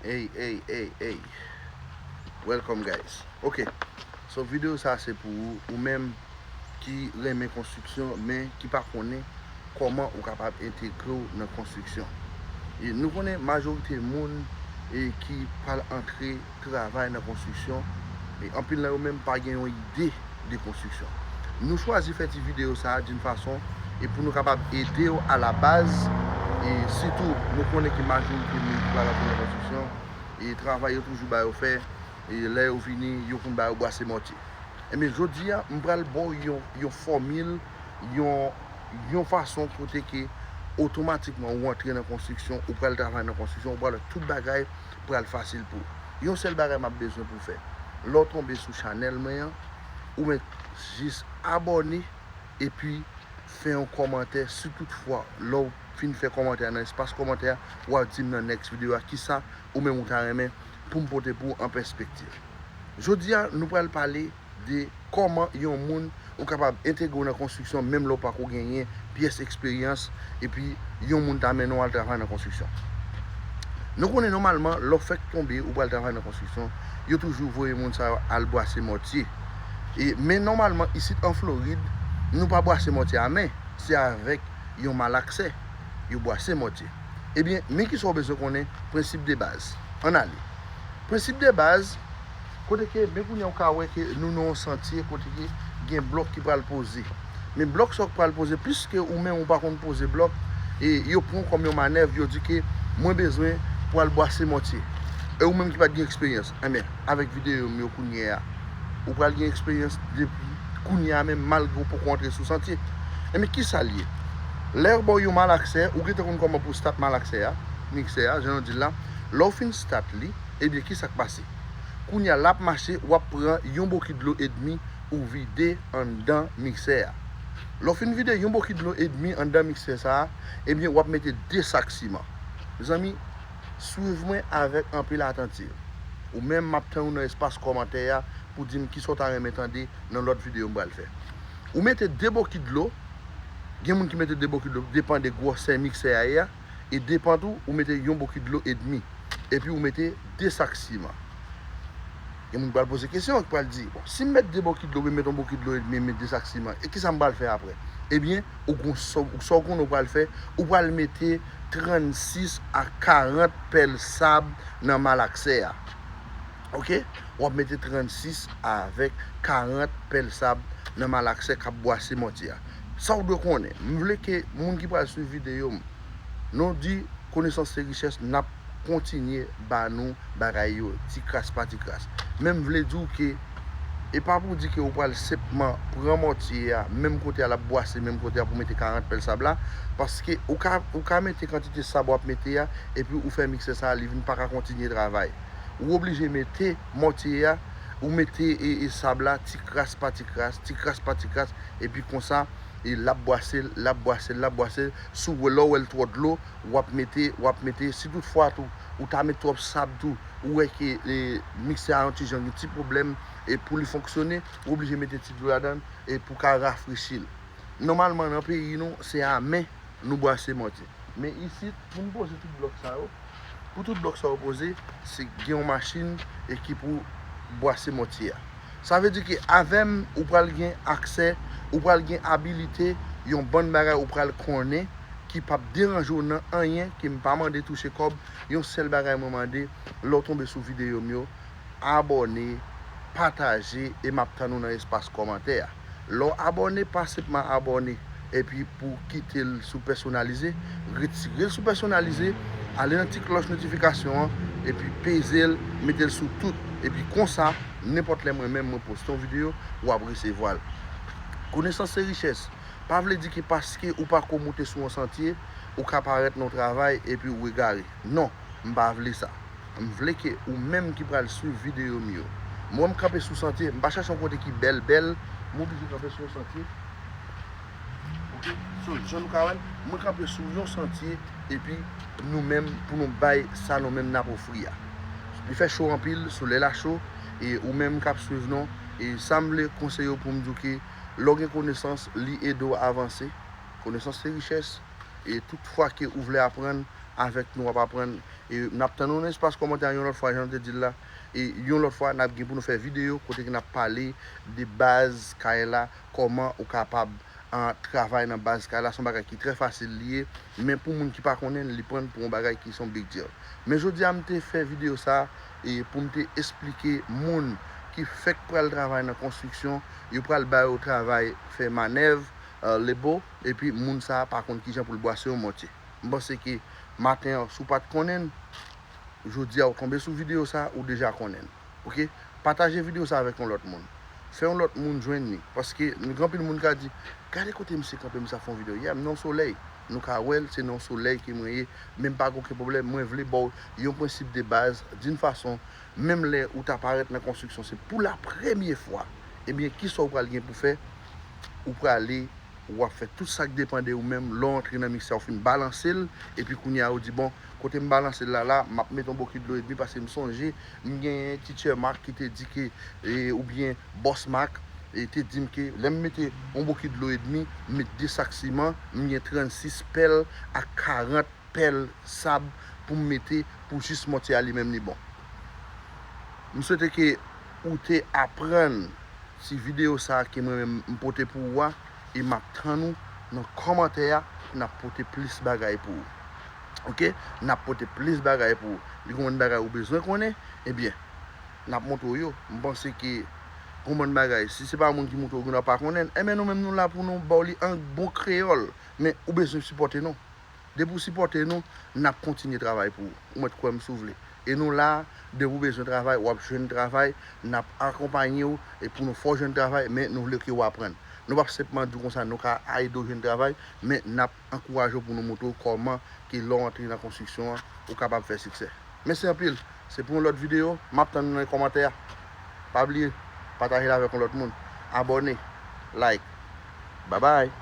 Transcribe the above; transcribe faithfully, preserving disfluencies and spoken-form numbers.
Hey, hey, hey, hey. Welcome, guys. Ok. So, videyo sa se pou ou, ou menm ki renmen konstriksyon, men ki pa konnen kòman ou kapab entegre w nan konstriksyon. E nou konnen majorite moun e ki pral antre travay nan konstriksyon, e anpil nan yo menm pa gen yon ide de konstriksyon. Nou chwazi fè ti videyo sa a d'une façon e pou nou kapab ede w a la baz, e sitou nou konnen ki majorite moun ki pral antre nan konstriksyon, e travay yo toujou ba yo fè, e lè yo vini, yo konn ba yo bwase mòtye. Ebyen, jodi a, m pral ba w yon, yon fòmil, yon, yon fason kote ke otomatikman ou antre nan konstriksyon, ou pral travay nan konstriksyon, ou pral wè tout bagay pral fasil pou ou. Yon sèl bagay m ap bezwen pou w fè. Lè w tonbe sou chanèl mwen an, ou mèt jis abòne epi fè yon kòmantè. Si toutfwa, lè w fin fè kòmantè a nan espas kòmantè a, w a di m nan next videyo a kisa ou menm ou ta renmen pou m pote pou w an pèspektiv. Jodi a, nou pral pale de kòman yon moun ou kapab entegre w nan konstriksyon menm lè w pako genyen pyès eksperyans, epi yon moun ta mennen w al travay nan konstriksyon. Nou konnen nòmalman, lè w fèk tonbe ou pral travay nan konstriksyon, yo toujou voye moun sa yo al bwase mòtye. E, men nòmalman, isit an Florid, nou pa bwase mòtye a men, se avèk yon malaksè yo bwase mòtye. Ebyen, men kisa w bezwen konnen, prensip de baz. Ann ale. Prensip de baz, kote ke, men kounye a ou ka wè ke nou nan yon santye kote ke gen blòk ki pral poze. Men blòk sa yo k pral poze, piske ou menm ou pa konn poze blòk, e yo pran w kòm yon manèv, yo di ke mwen bezwen pou al bwase mòtye. E ou menm ki pa t gen eksperyans, enben, avèk videyo m yo kounye a, ou pral gen eksperyans depi kounye a menm malgre w poko antre sou santye. Enben, kisa l ye? Lè yo ba w yon malaksè, ou gentan konn kòman pou w start malaksè a, miksè a, jan yo di l la. Lè w fin start li, ebyen, kisa k pase? Kounye a, l ap mache, w ap pran yon bokit dlo edmi, ou vide anndan miksè a. Lè w fin vide yon bokit dlo edmi anndan miksè sa a, ebyen, w ap mete de sak siman. Mezanmi, swiv mwen avèk anpil atantiv. Ou menm, m ap tann ou nan espas kòmantè a pou di m kisa w ta renmen tande nan lòt videyo m pral fè. Ou mete de bokit dlo, gen moun ki mete de bokit dlo, depann de gwosè miksè a ye a, e depann tou, ou mete yon bokit dlo edmi, epi ou mete de sak siman. Gen moun ki pral poze kesyon, ki pral di, bon, si m mete de bokit dlo, m mete yon bokit dlo edmi, m mete de sak siman, e kisa m pral fè apre? Ebyen, ou gon sa, sa w konnen ou pral fè, ou pral mete trannsis a karant pèl sab nan malaksè a. Ok? W ap mete trannsis avèk karant pèl sab nan malaksè k ap bwase mòtye a. Sa w dwe konnen, m vle ke moun ki pral swiv videyo m, nou di konesans se richès, n ap kontinye ba nou bagay yo, ti kras pa ti kras. Men m vle di w ke, e pa pou di ke ou pral senpman pran mòtye a, menm kote a l ap bwase, menm kote a pou mete karant pèl sab la, paske ou ka, ou ka mete kantite sab w ap mete a, epi ou fè miksè sa a, li vin pa ka kontinye travay. Ou oblije mete mòtye a, ou mete e, e sab la, ti kras pa ti kras, ti kras pa ti kras, epi konsa, e l ap bwase l, l ap bwase l, l ap bwase l. Si w wè, lè w wè l twò dlo, w ap mete, w ap mete, si toutfwa tou, ou ta met twòp sab tou, ou wè ke, e, miksè a yon ti jan gen ti pwoblèm, e pou li fonksyone, ou oblije mete ti dlo ladan l, e pou ka rafrechi l. Nòmalman, nan peyi nou, se a men nou bwase mòtye. Men isit, pou n poze tout blòk sa yo, pou tout blòk sa yo poze, se gen yon machin e ki pou bwase mòtye a. Sa vle di ke avè m, ou pral gen aksè, ou pral gen abilite, yon bann bagay ou pral konnen ki p ap deranje w nan anyen, ke m pa mande touche kòb, yon sèl bagay mwen mande, lè w tonbe sou videyo m yo, abòne, pataje, e m ap tann ou nan espas kòmantè a. Lè w abòne, pa senpman abòne, epi pou kite l sou pèsonalize, retire l sou pèsonalize, ale nan ti klòch notifikasyon an, epi peze l, mete l sou tout, epi konsa, nenpòt lè mwen menm mwen poste yon videyo, w ap resevwa l. Konesans se richès. Pa vle di ke paske ou pako moute sou yon santye, ou ka parèt nan yon travay epi ou egare. Non, m pa vle sa. M vle ke ou menm ki pral swiv videyo m yo. Mwen, m kanpe sou santye, m pa chache yon kote ki bèl, bèl, m oblije kanpe sou yon santye. Ok? So, jan nou ka wè l, mwen kanpe sou yon santye, epi nou menm, pou nou bay sa nou menm n ap ofri a. Li fè cho anpil, solèy la cho, e ou menm k ap swiv nou, e sa m vle konseye w pou m di w ke lè w gen konesans, li ede w avanse. Konesans se richès, e tout fwa ke ou vle aprann, avèk nou w ap aprann, E n ap tann nou nan espas kòmantè yon lòt fwa, jan nou te di l la. E yon lòt fwa, n ap gen pou nou fè videyo kote ke n ap pale de baz kay la, kòman ou kapab an, travay nan baz kay la. Se yon bagay ki trè fasil li ye, men pou moun ki pa konnen l, li pran l pou yon bagay ki se yon big deal. Men jodi a, m te fè videyo sa a, e pou m te esplike moun ki fèk pral travay nan konstriksyon, yo pral ba yo travay fè manèv, e, lebo, epi moun sa a pa konn kijan pou l bwase yon mòtye. M panse ke maten an, si w pa t konnen l, jodi a ou tonbe sou videyo sa a, ou deja konnen l. Oke? Pataje videyo sa a avèk yon lòt moun. Fè yon lòt moun jwenn li. Paske gen anpil moun ka di, "Gade kote misye kanpe, misye ap fè yon videyo." Yeah, m nan yon solèy. Nou ka wè l, se nan yon solèy ke mwen ye. Men m pa gen okenn pwoblèm. Mwen vle ba w yon prensip de baz, d'une façon, menm lè ou ta parèt nan konstriksyon, se pou la premye fwa. Ebyen, kisa w pral gen pou fè? Ou prale, w ap fè tout sa k depann de ou menm. Lè w antre nan miksè, w fin balanse l, epi kounye a, ou di, "Bon, kote m balanse l la, la, m ap mete yon bokit dlo edmi," paske m sonje, m genyen Teacher Mark ki te di ke, e, oubyen Boss Mark, e, te di m ke lè m mete yon bokit dlo edmi, m met de sak siman, m gen trannsis pèl ak karant pèl sab pou m mete pou jis mòtye a li menm li bon. M swete ke ou te aprann ti videyo sa a ke mwen menm m pote pou ou a, e m ap tann ou nan kòmantè a, n ap pote plis bagay pou ou. Oke? N ap pote plis bagay pou ou. Li gen yon bagay ou bezwen konnen, ebyen, n ap montre w yo. M panse ke gen yon bagay, si se pa moun ki montre w, ou gen dwa pa konnen l, enben nou menm nou la pou nou ba w li an bon kreyòl. Men ou bezwen sipòte nou. Depi w sipòte nou, n ap kontinye travay pou ou. Ou mèt kwè m si w vle. E nou la, depi w bezwen travay, w ap jwenn travay, n ap akonpanye w e pou nou fè w jwenn travay, men nou vle ke w aprann. Nou p ap senpman di w konsa nou ka ede w jwenn travay, men n ap ankouraje w pou nou montre w kòman ke lè w antre nan konstriksyon an, ou kapab fè siksè. Mèsi anpil. Se pou yon lòt videyo, m ap tann nou nan kòmantè a. Pa bliye, pataje l avèk yon lòt moun. Abòne, like. Babay.